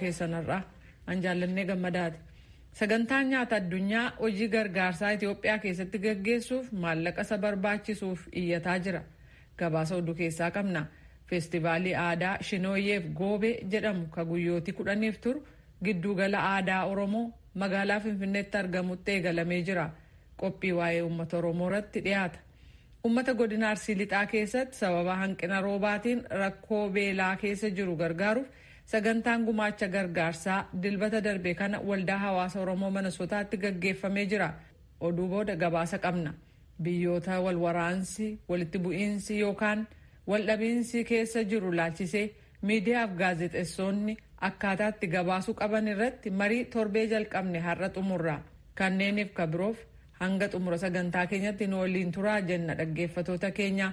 Keessanarraa an Jaallannee Gammadaati. Sagantaan nyaata addunyaa hojii gargaarsaa Itoophiyaa keessatti gaggeessuuf maallaqa isa barbaachisuuf iyyataa jira. Gabaasa oduu keessaa qabna. Feestivaalii aadaa Shinooyyeef Goobee jedhamu ka guyyootii 10f turu giddugala aadaa Oromoo magaalaa Finfinneetti argamutti eegalamee jira. Qophii waa'ee uummata Oromoo irratti dhiyaata. Uummata godina Arsii Lixaa keessatti sababa hanqina roobaatiin rakkoo beelaa keessa jiru gargaaruuf sagantaan gumaacha gargaarsaa Dilbata darbe kana Waldaa Hawaasa Oromoo Minnesotaatti gaggeeffamee jira. Oduu booda gabaasa qabna. Biyyoota wal waraansi, walitti bu'iinsi yookaan waldhabiinsi keessa jiru laalchisee miidiyaaf gaazexeessonni akkaataatti gabaasuu qaban irratti marii torbee jalqabne har'a xumurra. Kanneeniif kabiroof hanga xumura sagantaa keenyatti nu waliin turaa jenna dhaggeeffatoota keenya.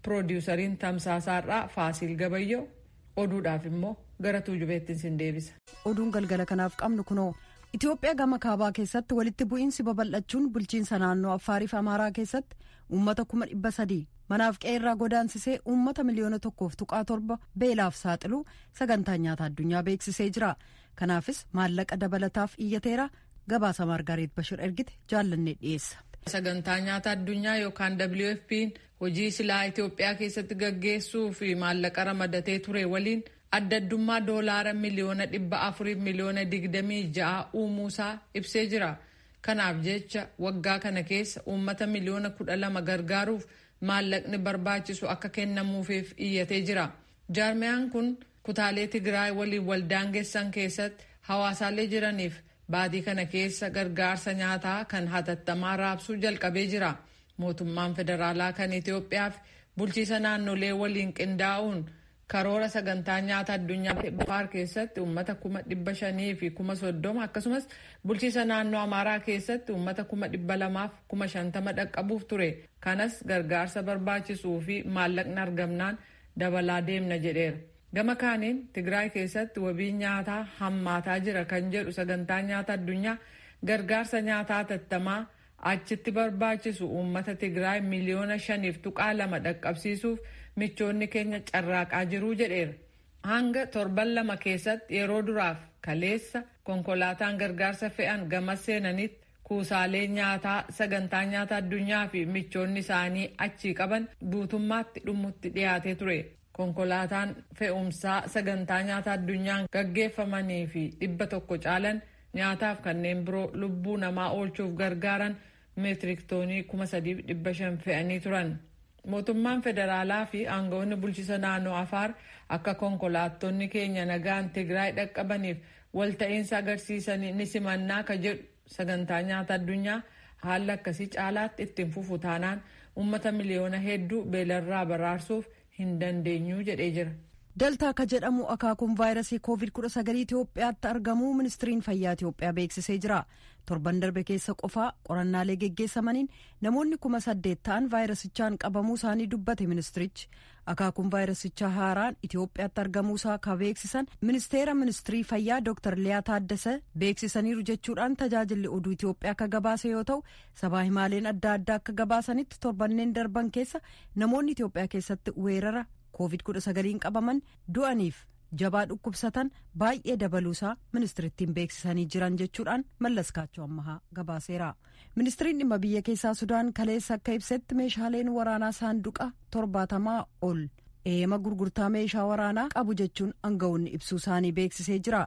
Piroodiwusariin tamsaasaarraa Faasiil Gabayyoo, oduudhaaf immoo gara Tuujubeettiin sin deebisa. Oduun galgala kanaaf qabnu kunoo. Itoophiyaa gama kaabaa keessatti walitti bu'iinsi babal'achuun bulchiinsa naannoo Affaariif Amaaraa keessatti uummata 300,000 manaaf qe'eerraa godaansisee uummata miliyoona 1.7 beelaaf saaxiluu Sagantaa Nyaata Addunyaa beeksisee jira. Kanaafis maallaqa dabalataaf iyyateera. Gabaasa Maargareet Bashir ergite Jaallannee dhiyeessa. Sagantaa Nyaata Addunyaa yookaan WFP'n hojii silaa Itoophiyaa keessatti gaggeessuu fi maallaqa ramadatee ture waliin adda addummaa doolaara 400,026,000 uumuusaa ibsee jira. Kanaaf jecha waggaa kana keessa uummata miliyoona 12 gargaaruuf maallaqni barbaachisu akka kennamuufiif iyyatee jira. Jaarmiyaan kun kutaalee Tigraay waliin waldaangessan keessatti hawaasaalee jiraniif baatii kana keessa gargaarsa nyaataa kan hatattamaa raabsuu jalqabee jira. Mootummaan federaalaa kan Itoophiyaaf bulchiisa naannolee waliin qindaa'uun karoora Sagantaa Nyaata Addunyaa Afaar keessatti uummata 530,000 akkasumas bulchiisa naannoo Amaaraa keessatti uummata 250,000 dhaqqabuuf ture. Kanas gargaarsa barbaachisuu fi maallaqni argamnaan dabalaa deemna jedheera. Gama kaaniin Tigraay keessatti wabii nyaataa hammaataa jira kan jedhu Sagantaa Nyaata Addunyaa, gargaarsa nyaataa hatattamaa achitti barbaachisu uummata Tigraay miliyoona 5.2 dhaqqabsiisuuf michoonni keenya carraaqaa jiruu jedheera. Hanga torban 2 keessatti yeroo duraaf kaleessa konkolaataan gargaarsa fe'an gama seenanitti kuusaalee nyaataa Sagantaa Nyaata Addunyaa fi michoonni isaanii achii qaban guutummaatti dhumutti dhiyaatee ture. Konkolaataan fe'umsaa Sagantaa Nyaata Addunyaan gaggeeffamanii fi 100 caalan nyaataaf kanneen biroo lubbuu namaa oolchuuf gargaaran meetirik toonii 3,500 fe'anii turan. Mootummaan federaalaa fi aangawoonni bulchiisa naannoo Afaar akka konkolaattonni keenya nagaan Tigraay dhaqqabaniif walta'iinsa agarsiisanii ni simannaa ka jedhu Sagantaa Nyaata Addunyaa, haalli akkasii caalaatti ittiin fufu taanaan uummata miliyoona hedduu beelarraa baraarsuuf hin dandeenyu jedhee jira. Deltaa ka jedhamu akaakuun vaayirasii Koovid 19 Itoophiyaatti argamuu Ministiriin Fayyaa Itoophiyaa beeksisee jira. Torban darbe keessa qofaa qorannaalee geggeessamaniin namoonni 8,000 ta'an vaayirasichaan qabamuu isaanii dubbate ministirichi. Akaakuun vaayirasichaa haaraan Itoophiyaatti argamuusaa ka beeksisan ministeera ministirii fayyaa Dr. Liyaa Taaddasa beeksisaniiru jechuudhaan tajaajilli oduu Itoophiyaa akka gabaase yoo ta'u, sabaa himaaleen adda addaa akka gabaasanitti torbanneen darban keessa namoonni Itoophiyaa keessatti weerara Koovid 19 qabaman, du'aniif jabaa dhukkubsatan baay'ee dabaluusaa ministirittiin beeksisanii jiran jechuudhaan Mallaskaachoo Ammahaa gabaaseera. Ministiriin dhimma biyya keessaa Sudaan kaleessa akka ibsetti meeshaaleen waraanaa saanduqa 70 ol eeyyama gurgurtaa meeshaa waraanaa qabu jechuun aangawoonni ibsuu isaanii beeksisee jira.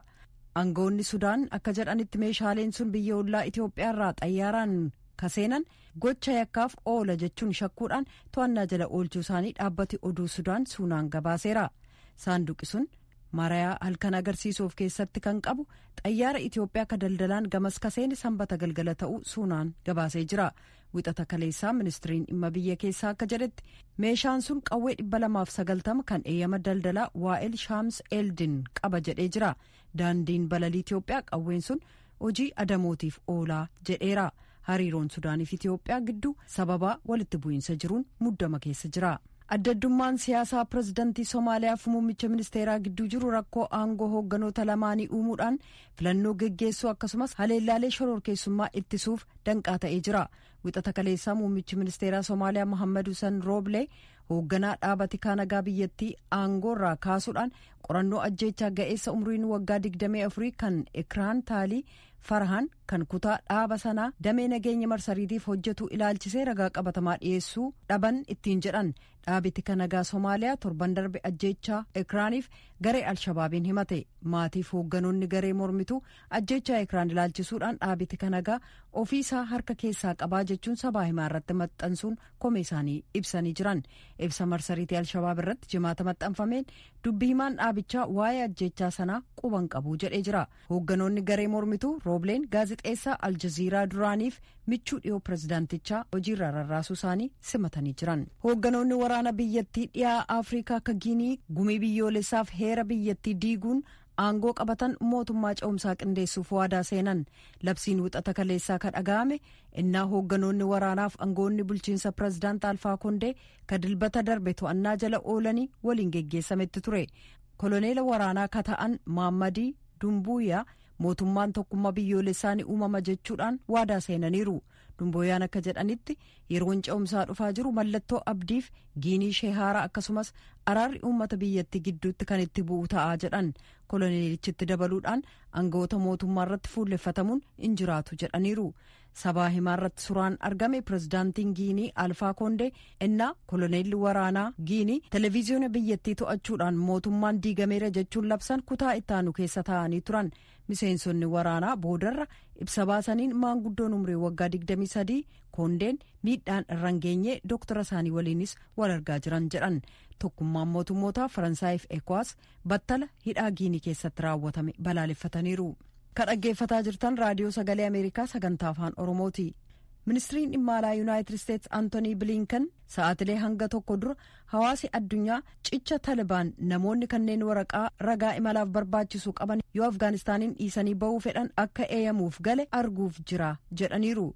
Aangawoonni Sudaan akka jedhanitti meeshaaleen sun biyya ollaa Itoophiyaarraa xayyaaraan kaseenan gocha yakkaaf oola jechuun shakkuudhaan to'annaa jala oolchuu isaanii dhaabbati oduu Sudaan Suunaan gabaaseera. Saanduqi sun marayaa halkan agarsiisuu of keessatti kan qabu xayyaara Itoophiyaa akka daldalaan gamas kaseene Sanbata galgala ta'uu Suunaan gabaasee jira. Wixata kaleessaa ministiriin dhimma biyya keessaa akka jedhetti meeshaan sun qawwee 290 kan eeyyama daldalaa Waa'el Shaams Eldin qaba jedhee jira. Daandiin balalii Itoophiyaa qawween sun hojii adamootiif oolaa jedheera. Hariiroon Sudaaniif Itoophiyaa gidduu sababaa walitti bu'iinsa jiruun muddama keessa jira. Adda addummaan siyaasaa pirezidantii Somaaliyaa fi muummicha ministeeraa gidduu jiru rakkoo aangoo hoogganoota lamaanii uumuudhaan filannoo geggeessuu akkasumas haleellaalee shororkeessummaa ittisuuf danqaa ta'ee jira. Wixata kaleessaa muummichi ministeeraa Somaaliyaa Mohammad Hussein Rooblee Hoogganaa dhaaba tikaa nagaa biyyattii aangoorraa kaasuudhaan qorannoo ajjeechaa ga'eessa umriin waggaa 24 kan Ikraan Taalii Farhaan kan kutaa dhaaba sanaa damee nageenya marsariitiif hojjetu ilaalchisee ragaa qabatamaa dhiyeessuu dhaban ittiin jedhan. Dhaabi tikaa nagaa Somaaliyaa torban darbe ajjeechaa Ikraaniif garee Alshabaabiin himate. Maatiif hoogganoonni garee mormituu ajjeechaa Ikraan ilaalchisuudhaan dhaabi tikaa nagaa ofiisaa harka keessaa qabaa jechuun sabaa himaa irratti maxxansuun komee isaanii ibsanii jiran. Ibsa marsariitii Alshabaab irratti Jimaata maxxanfameen dubbi himaan dhaabichaa waa'ee ajjeechaa sanaa quban qabu jedhee jira. Hoogganoonni garee mormituu Roobleen gaazexeessaa Aljaziiraa duraaniif michuu dhiyoo pirezidaantichaa hojiirraa rarraasuu isaanii simatanii jiran. Hoogganoonni waraana biyyattii dhiyaa Afrikaa akka Giinii gumii biyyoolessaaf heera biyyattii diiguun aangoo qabatan mootummaa ce'umsaa qindeessuuf waadaa seenan. Labsiin Wixata kaleessaa ka dhaga'ame innaa hoogganoonni waraanaaf aangoonni bulchiinsa pirezidaant Alfaa Kondee ka Dilbata darbe to'annaa jala oolanii waliin geggeessametti ture. Koloneela waraanaa ka ta'an Maammadii Dumbuuyaa mootummaan tokkummaa biyyoolessaa ni uumama jechuudhaan waadaa seenaniiru. Dumbuuyaan akka jedhanitti, yeroon ce'umsaa dhufaa jiru mallattoo abdiif Giinii ishee haaraa, akkasumas araarri uummata biyyattii gidduutti kan itti bu'u ta'aa jedhan. Koloneelichitti dabaluudhaan, aangawoota mootummaa irratti fuulleffatamuun hin jiraatu jedhaniiru. Sabaa himaa irratti suuraan argame pirezidaantiin Giinii Alfaa Koondee innaa koloneelli waraanaa Giinii televiziyoona biyyattii to'achuudhaan mootummaan diigameera jechuun labsan kutaa ittaanu keessa taa'anii turan. Miseensonni waraanaa boodarra ibsa baasaniin maanguddoon umrii waggaa 23 Koondeen miidhaan irra hin geenye, dooktara isaanii waliinis wal argaa jiran jedhan. Tokkummaan Mootummoota, Faransaayif Ekowaas battala hidhaa Giinii keessatti raawwatame balaaleffataniiru. Kan dhaggeeffataa jirtan Raadiyoo Sagalee Ameerikaa sagantaa Afaan Oromooti. Ministiriin dhimma alaa Yuunaayitid Isteetsi Antoonii Bilinkan sa'aatilee hanga tokko dura hawaasi addunyaa cicha Talibaan namoonni kanneen waraqaa ragaa imalaaf barbaachisu qaban yoo Afgaanistaaniin dhiisanii ba'uu fedhan akka eeyyamuuf gale arguuf jira jedhaniiru.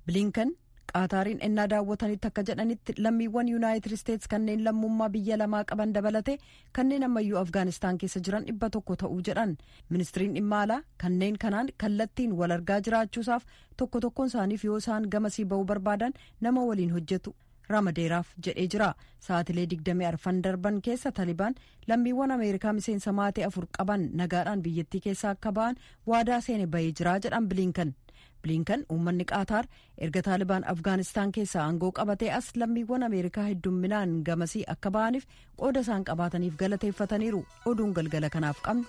Bilinkan Qaataariin ennaa daawwatanitti akka jedhanitti, lammiiwwan Yuunaayitid Isteetsi kanneen lammummaa biyya lamaa qaban dabalate kanneen ammayyuu Afgaanistaan keessa jiran 100 ta'uu jedhan. Ministiriin dhimma alaa kanneen kanaan kallattiin wal argaa jiraachuusaaf tokko tokkoon isaaniif yoo isaan gamasii ba'uu barbaadan nama waliin hojjetu ramadeeraaf jedhee jira. Sa'aatilee 24 darban keessa Talibaan lammiiwwan Ameerikaa miseensa maatii afur qaban nagaadhaan biyyattii keessaa akka ba'an waadaa seene bahee jira jedhan Bilinkan. Bilinkan uummanni Qaataar erga Taalibaan Afgaanistaan keessaa aangoo qabatee as lammiiwwan Ameerikaa heddumminaan gamasii akka ba'aniif qooda isaan qabaataniif galateeffataniiru. Oduun galgala kanaaf qabnu.